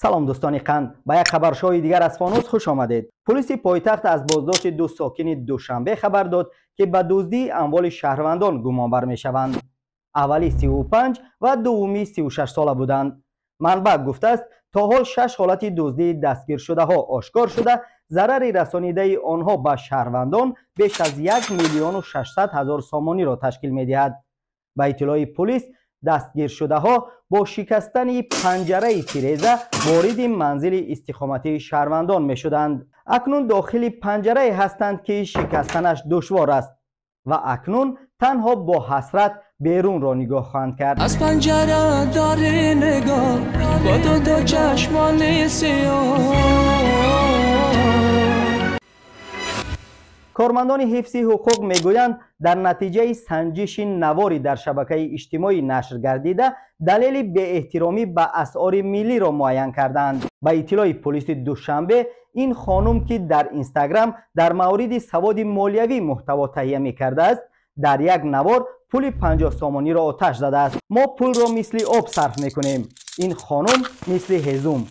Салом, дӯстони қанд, ба як хабаршоҳи дигар аз Фонус хуш омадед. Пулиси пойтахт аз боздошти ду сокини Душанбе хабар дод, ки ба дуздии амволи шаҳрвандон гумонбар мешаванд. Аввалӣ 35 ва дуввумӣ 36 сола буданд. Манбаъ гуфтааст, то ҳол шаш ҳолати дуздии дастгиршудаҳо ошкор шуда, зарари расонидаи онҳо ба шаҳрвандон беш аз 1 600 000 сомониро ташкил медиҳад. Ба иттилои пулис, дастгиршудаҳо бо шикастани панҷараи тиреза вориди манзили истиқоматии шаҳрвандон мешуданд. Акнун дохили панҷарае ҳастанд, ки шикастанаш душвор аст, ва акнун танҳо бо ҳасрат берунро нигоҳ хоҳанд кард. Аз панҷара дори нигоҳ бо ду чашмони сиёҳ. Кормандони ҳифзи ҳуқуқ мегӯянд, дар натиҷаи санҷиши навори дар шабакаи иҷтимоӣ нашр гардида, далели беэҳтиромӣ ба асъори миллиро муайян карданд. Ба иттилои пулиси Душанбе, ин хонум, ки дар Инстаграм дар мавриди саводи молиявӣ муҳтаво таҳия мекардааст, дар як навор пули 50 сомониро оташ задааст. Мо пулро мисли об сарф мекунем, ин хонум мисли ҳезум.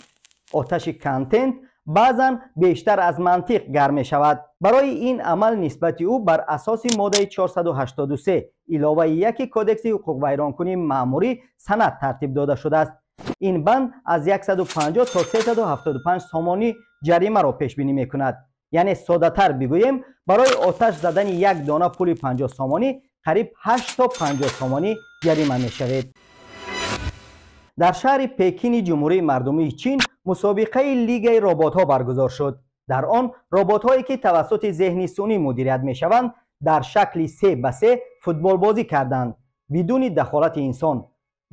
Оташи контент баъзан бештар аз мантиқ гарм мешавад. Барои ин амал нисбати ӯ бар асоси моддаи 483 иловаи 1 Кодекси ҳуқуқвайронкунии маъмурӣ санад тартиб дода шудааст. Ин банд аз 150 то 375 сомонӣ ҷаримаро пешбинӣ мекунад. Яъне, соддатар бигӯем, барои оташ задани як дона пули 50 сомонӣ қариб 8 то 50 сомонӣ ҷарима мешавед. Дар шаҳри Пекини Ҷумҳурии Мардумии Чин мусобиқаи лигаи роботҳо баргузор шуд. Дар он роботҳое, ки тавассути зеҳни сунъӣ мудирият мешаванд, дар шакли се ба се футболбозӣ карданд, бидуни дахолати инсон.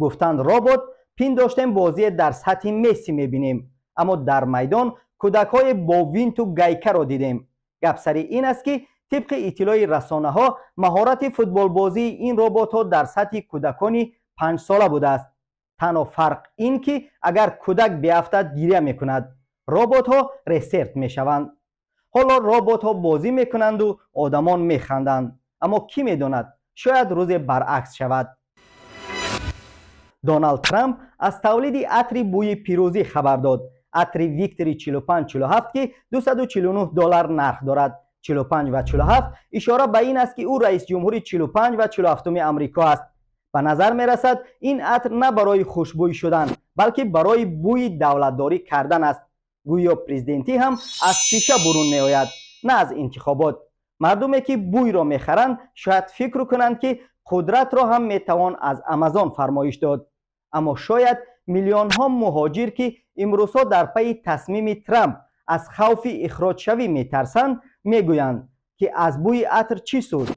Гуфтанд робот, пиндоштем бозие дар сатҳи Месси мебинем, аммо дар майдон кӯдакҳое бо винту гайкаро дидем. Гап сари ин аст, ки тибқи иттилои расонаҳо, маҳорати футболбозии ин роботҳо дар сатҳи кӯдакони 5-сола будааст. Танҳо фарқ ин ки агар кӯдак биафтад, гиря мекунад, роботҳо ресет мешаванд. Ҳоло роботҳо бозӣ мекунанду одамон механданд, аммо кӣ медонад, шояд рӯзе баръакс шавад. Доналд Трамп аз тавлиди атри бӯи пирӯзӣ хабар дод. Атри Victory 4547, ки 249 доллар нарх дорад. 45 ва 47 ишора ба ин аст, ки ӯ раисҷумҳури 45 ва 47-уми Амрико аст. Ба назар мерасад, ин атр на барои хушбӯй шудан, балки барои бӯи давлатдорӣ кардан аст. Гӯё президентӣ ҳам аз шиша бурун меояд, на аз интихобот. Мардуме, ки бӯйро мехаранд, шояд фикр кунанд, ки қудратро ҳам метавон аз Амазон фармоиш дод. Аммо шояд миллионҳо муҳоҷир, ки имрӯзҳо дар пайи тасмими Трамп аз хавфи ихроҷшавӣ метарсанд, мегӯянд, ки аз бӯи атр чӣ суд?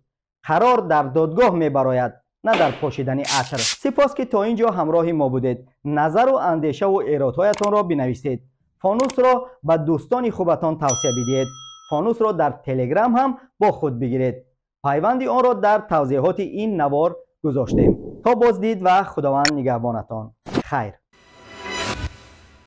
Қарор дар додгоҳ мебарояд, на дар пошидани атр. Сипос, ки то ин ҷо ҳамроҳи мо будед. Назару андешаву эродҳоятонро бинависед. Фонусро ба дӯстони хубатон тавсия бидиҳед. Фонусро дар Телеграм ҳам бо худ бигиред. Пайванди онро дар тавзеҳоти ин навор гузоштем. То боздид ва Худованд нигаҳбонатон. Хайр.